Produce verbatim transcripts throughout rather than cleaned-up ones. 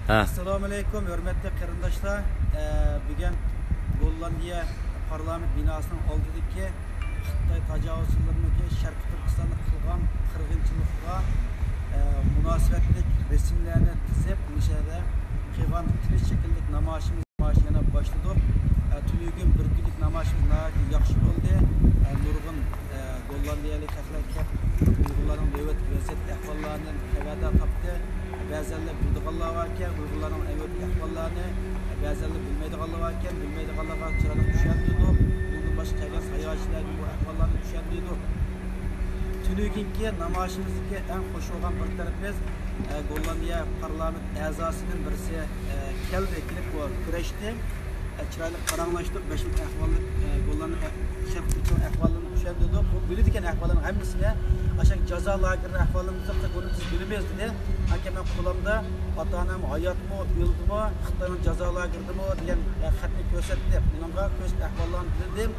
ھە. ئەسسالامۇئەلەيكۇم، ھۆرمەتلىك قېرىنداشلار. ئە، بۈگۈن گوللاندىيە پارلامېنت بىناسىنىڭ ئالدىدىكى خىتاي تاجاۋۇزچىلىرىنىڭكى شەرقىي تۈركىستاندا قىلغان قىرغىنچىلىقىغا، ئە، مۇناسىۋەتلىك رەسىملەرنى تىزىپ، مۇشۇ يەردە قىلغان تىنچ شەكىللىك نامايىشىمىز، نامايىش يەنە باشلىدۇق. ئە، تۈنۈگۈن بىر كۈنلۈك نامايىشىمىز ناھايىتى ياخشى بولدى. ئە، نۇرغۇن، ئە، گوللاندىيەلىك خەقلەر كەپ، ئۇيغۇرلارنىڭ نۆۋەتتىكى ۋەزىيەت ئەھۋاللارىدىن خەۋەردار تاپتى. بەزەنلەر بىلىدىغانلار باركەن، ئۇيغۇرلارنىڭ نۆۋەتتىكى ئەھۋاللارنى، بەزەنلەر بىلمەيدىغانلار باركەن، بىلمەيدىغانلارغا چىرايلىق چۈشەندۈردۇق. بۇنىڭدىن باشقا كەلگەن ساياھەتچىلەرگە بۇ ئەھۋاللارنى چۈشەندۈردۇق. تۈنۈگۈنكى نامايىشىمىزدىكى ئەڭ خۇش بولغان بىر تەرىپىمىز، ئە، گوللاندىيە پارلامېنت ئەزاسىدىن بىرسى، ئە، كەلدى، كېلىپ بۇ كۈرەشتى. ئە، چىرايلىق پاراڭلاشتۇق، بەشمۇت ئەھۋالنى، ئە، گوللاندىيە ئە-، شەرقىي تۈركىستان ئەھۋالىنى چۈشەندۈردۇق. بۇ بىلىدىكەن ئەھۋاللارنىڭ ھەممىسىنى، ئاشۇ جازا لاگېرىنىڭ ئەھۋالىنى بىز، بۇنى بىز بىلىمىز دېدى. ئاكا، مەن قولۇمدا ئاتا-ئانام ھاياتمۇ، ئۆلدىمۇ، خىتاينىڭ جازا لاگېرىدىمۇ دېگەن، ئە، خەتنى كۆرسەتتى. ئۇنىڭغا كۆرسىتىپ ئەھۋاللارنى بىلدىم.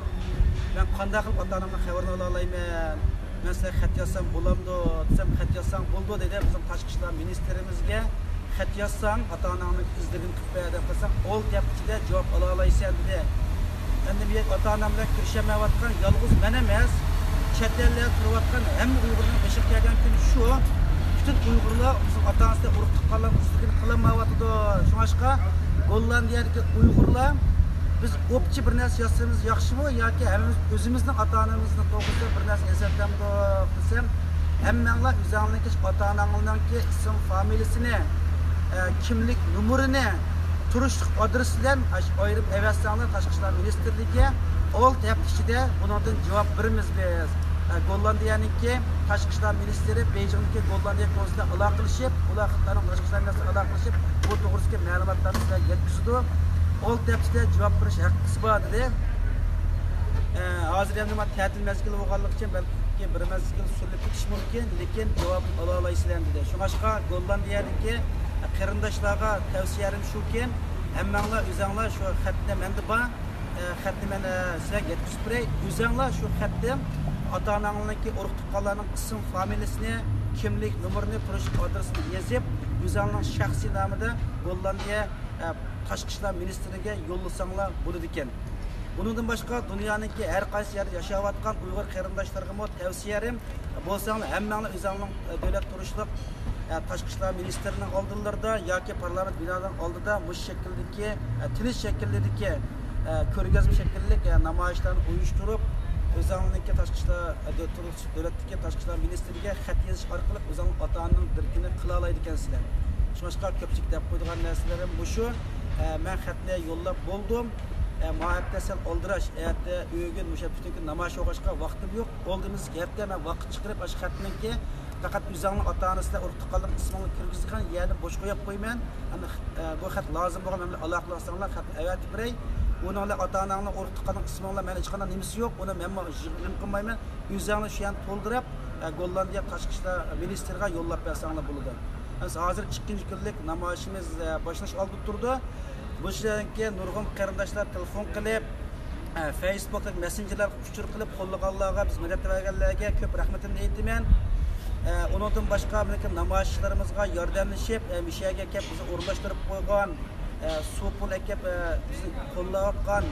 مەن قانداق قىلىپ ئاتا-ئانامنىڭ خەۋىرىنى ئالالايمەن؟ مەن سىلەرگە خەت يازسام بولامدۇ دېسەم، خەت يازساڭ بولىدۇ دېدى. بىزنىڭ تاشقى ئىشلار مىنىستىرىمىزگە خەت يازساڭ، ئاتا-ئاناڭنىڭ ئىزلىرىنى تۇتۇپ بەر دەپ قىلساڭ، ئالتە ھەپتە ئىچىدە جاۋاب ئالالايسەن دېدى. ئەمدى مېنىڭ ئاتا-ئانام بىلەن كۆرۈشەلمەيۋاتقان يالغۇز مەن ئەمەس، چەت ئەللەردە تۇرۇۋاتقان ھەممە ئۇيغۇرنىڭ بېشىغا كەلگەن كۈن شۇ. پۈتۈن ئۇيغۇرلار ئۆزىنىڭ ئاتا-ئانىسى بىلەن ئۇرۇق تۇغقانلارنىڭ ئىزلىرىنى قىلالمايۋاتىدۇ. شۇڭلاشقا گوللاندىيەدىكى ئۇيغۇرلار بىز ئوپچە بىر نەرسە ياسىمىز ياخشىمۇ ياكى ھەممىمىز ئۆزىمىزنىڭ ئاتا-ئانىمىزنىڭ توغرىسىدا بىر نەرسە ياسايدىغاندۇق دېسەم، ھەممەڭلار ئۆزەڭلارنىڭكى ئاتا-ئاناڭلارنىڭكى ئىسىم فامىلىسىنى، ئە، كىملىك نومۇرىنى، تۇرۇشلۇق ئادرېس بىلەن ئاشۇ ئايرىم ئەۋەتسەڭلار تاشقى ئىشلار مىنىستىرلىكىگە ئالتە ھەپتە ئىچىدە بۇنىڭدىن جاۋاب بېرىمىز بىز. ئە، گوللاندىيەنىڭكى تاشقى ئىشلار مىنىستىرى بېيجىڭدىكى گوللاندىيە كونسۇلى ئالاقىلىشىپ، ئۇلار خىتاينىڭ تاشقى ئىشلار مىنىستىرى ئالاقىلىشىپ، بۇ توغرىسىدىكى مەلۇماتلارنى سىلەرگە يەتكۈزىدۇ. ئالتە ھەپتىدە جاۋاب بېرىش ھەققىسى بار، دېدى. ئە، ھازىر ئەمدى مانا تەتىل مەزگىلى بولغانلىقى ئۈچۈن بەلكى بىر مەزگىل سۈرۈلۈپ كېتىشى مۇمكىن، لېكىن جاۋابنى ئالالايسىلەر، دېدى. شۇڭلاشقا گوللاندىيەدىكى قېرىنداشلارغا تەۋسىيەم شۇكى، ھەممەڭلار ئۆزەڭلار شۇ خەتنى مەندە بار، ئە، خەتنى مەن، ئە، سىلەرگە يەتكۈزۈپ بېرەي. ئۆزەڭلار شۇ خەتتە ئاتا-ئاناڭلارنىڭكى ئۇرۇق-تۇغقانلارنىڭ ئىسىم فامىلىسىنى، كىملىك نومۇرىنى، تۇرۇش ئادرېسىنى يېزىپ، ئۆزەڭنىڭ شەخسىي نامىدا گوللاندىيە، ئە، تاشقى ئىشلار مىنىستىرىگە يوللىساڭلار بولىدىكەن. بۇنىڭدىن باشقا، دۇنيانىڭكى ھەر قايسى يەردە ياشاۋاتقان ئۇيغۇر قېرىنداشلىرىغىمۇ تەۋسىيەم، بولساڭلار ھەممەڭلار ئۆزەڭنىڭ، ئە، دۆلەت تۇرۇشلۇق، ئە، تاشقى ئىشلار مىنىستىرىنىڭ ئالدىلىرىدا ياكى پارلامېنت بىنانىڭ ئالدىدا مۇشۇ شەكىلدىكى، ئە، تىنچ شەكىلدىكى، ئە، كۆرگەزمە شەكىللىك، ئە، نامايىشلارنى ئۇيۇشتۇرۇپ، ئۆزەڭلارنىڭكى تاشقى ئىشلار، ئە، دۆ-، تۇرۇش-، دۆلەتتىكى تاشقى ئىشلار مىنىستىرىگە خەت يېزىش ئارقىلىق ئۆزەڭلار ئاتا-ئانىنىڭ دېرىكىنى قىلالايدىكەنسىلەر. شۇڭلاشقا كۆپچىلىك دەپ قويىدىغان نەرسىلىرىم مۇشۇ. ئە، مەن خەتنى يوللاپ بولدۇم. ئە، ما ھەپتە سەل ئالدىراش. ئەتە، ئۆگۈن مۇشۇ پۈتۈن كۈن نامايىش بولغاچقا ۋاقتىم يوق. ئالدىمىزدىكى ھەپتە مەن ۋاقىت چىقىرىپ، ئاشۇ خەتنىڭكى پەقەت ئۆزۈڭنىڭ ئاتا-ئانىسى بىلەن ئۇرۇق-تۇغقانلىرىڭ ئىسمىڭنى كىرگۈزگەن يەرنى بوش قويۇپ قويىمەن. ئەمدى، ئە، بۇ خەت لازىم بولغان مەن بىلەن ئالاقىلەشسەڭلار، خەتنى ئەۋەتىپ بېرەي. ئۇنىڭ بىلەن ئاتا-ئاناڭنىڭ ئۇرۇق-تۇغقاننىڭ ئىسمىڭلار مەن ھېچقانداق نېمىسى يوق. ئۇنى مەنمۇ يىغىن قىلمايمەن. ئۆزۈڭلار شۇ يەرنى تولدۇرۇپ، ئە، گوللاندىيە تاشقى ئىشلار مىنىستىرىغا يوللاپ بەرسەڭلار بولىدۇ. بىز ھازىر ئىككىنچى كۈنلۈك نامايىشىمىز، ئە، باشلىنىش ئالدىدا تۇرىدۇ. بۇ ئىشلارنىڭكى نۇرغۇن قېرىنداشلار تېلېفون قىلىپ، ئە، فېيسبۇكتىكى مەسسېنجېرلارغا ئۇچۇر قىلىپ قوللىغانلارغا، بىز مەدەت بەرگەنلەرگە كۆپ رەھمىتىمنى ئېيتىمەن. ئە، ئۇنىڭدىن باشقا، مىنىڭكى نامايىشلىرىمىزغا ياردەملىشىپ، ئە، مۇشۇ يەرگە كەپ بىزنى ئورۇنلاشتۇرۇپ قويغان، ئە، سۇ پۇل ئەكەپ، ئە، بىزنى قوللاۋاتقان،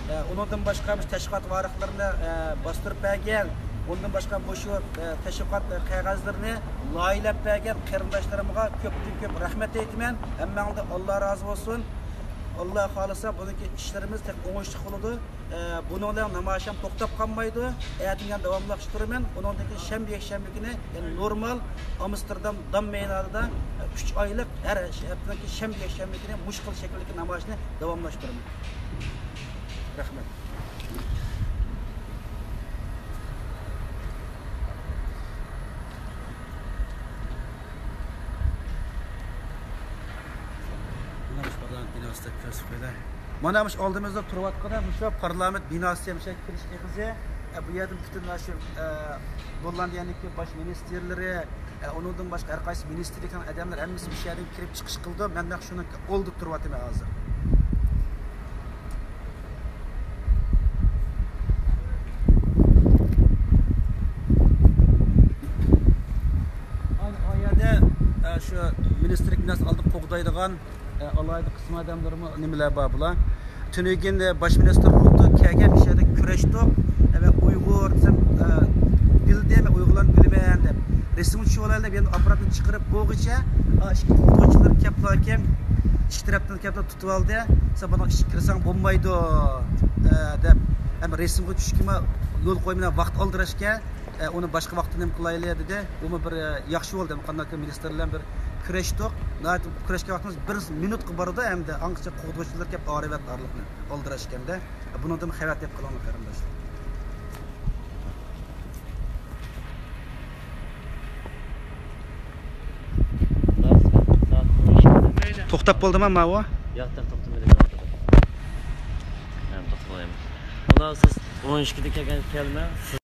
ئە، ئۇنىڭدىن باشقا مۇشۇ تەشۋىقات ۋارىقلىرىنى، ئە، باستۇرۇپ بەرگەن، ئۇنىڭدىن باشقا مۇشۇ، ئە، تەشۋىقات، ئە، قەغەزلىرىنى لايىھەلەپ بەرگەن قېرىنداشلىرىمغا كۆپتىن كۆپ رەھمەت ئېيتىمەن. ھەممەڭدىن ئاللا رازى بولسۇن. ئاللا خالىسا، بۇنىڭكى ئىشلىرىمىز تېخى ئوڭۇشلۇق بولىدۇ. ئە، بۇنىڭ بىلەن نامايىشىم توختاپ قالمايدۇ. ئەتىگەن داۋاملاشتۇرىمەن. ئۇنىڭدىن كېيىن شەنبە، يەكشەنبە كۈنى يەنە نورمال ئامستېردام دام مەيدانىدا، ئە، ئۈچ ئايلىق ھەر ھەپتىنىڭ شەنبە، يەكشەنبە كۈنى مۇشۇ خىل شەكىلدىكى نامايىشنى داۋاملاشتۇرىمەن. رەھمەت. مانا مۇشۇ پارلامېنت بىناسىدا كۆرسىتىپ قويىمەن. مانا مۇشۇ ئالدىمىزدا تۇرۇۋاتقىنى مۇشۇ پارلامېنت بىناسى، مۇشۇ كىرىش ئېغىزى. ئە، بۇ يەردىن پۈتۈن مۇشۇ، ئە، گوللاندىيەنىڭكى باش مىنىستىرلىرى، ئە، ئۇنىڭدىن باشقا ھەر قايسى مىنىستىرلىكنىڭ ئادەملىرى ھەممىسى مۇشۇ يەردىن كىرىپ چىقىش قىلىدۇ. مەن نەق شۇنىڭ ئالدىدا تۇرۇۋاتىمەن ھازىر. ئاينى ئۇ يەردە، ئە، شۇ مىنىستىرلىك بىناسى ئالدىدا قوغدايدىغان، ئە، ئالاھىدە قىسىم ئادەملىرىمۇ نېمىلەر بار بۇلار. تۈنۈگۈن، ئە، باش مىنىستىر روھتا كەلگەن، بىر يەردە كۈرەشتۇق. ئە، ۋە ئۇيغۇر دېسەم، ئە، بىلدىم، ئۇيغۇرلارنى بىلىمەن دەپ. رەسىمگە چۈشۈۋالايلى دەپ، يەنە ئاپپاراتنى چىقىرىپ بولغۇچە، ئا، ئىككى قوغدىغۇچىلار كەپلا كەم، ئىككى تەرەپتىن كەپلا تۇتۇۋالدى. سەن بۇنىڭ ئىچىگە كىرسەڭ بولمايدۇ، ئە، دەپ. ھەم رەسىمگە چۈشۈشكىمۇ يول قويمىدى، ۋاقىت ئالدىراشكەن. ئە، ئۇنى باشقا ۋاقىتتا نېمە قىلايلى دېدى. بۇمۇ بىر، ئە، ياخشى بولدى. قانداق مىنىستىر بىلەن بىر كۈرەشتۇق. ناھايىتى كۈرەشكەن ۋاقتىمىز بىر مىنۇتقا بارىدۇ، ھەمدە ئاڭغىچە قوغدىغۇچىلار كەپ ئايرىۋەتتى ئارىلىقنى. ئالدىراشكەندە. بۇنىڭدىن خەۋەر تېپىپ قېلىڭلار، قېرىنداشلار. توختاپ بولدىما ماۋۇ؟ ياق، توختىمىدى. مەن توختىمايمەن. ئۇلار سىز ئون ئىككىدە كەلگەن، كەلمەڭ.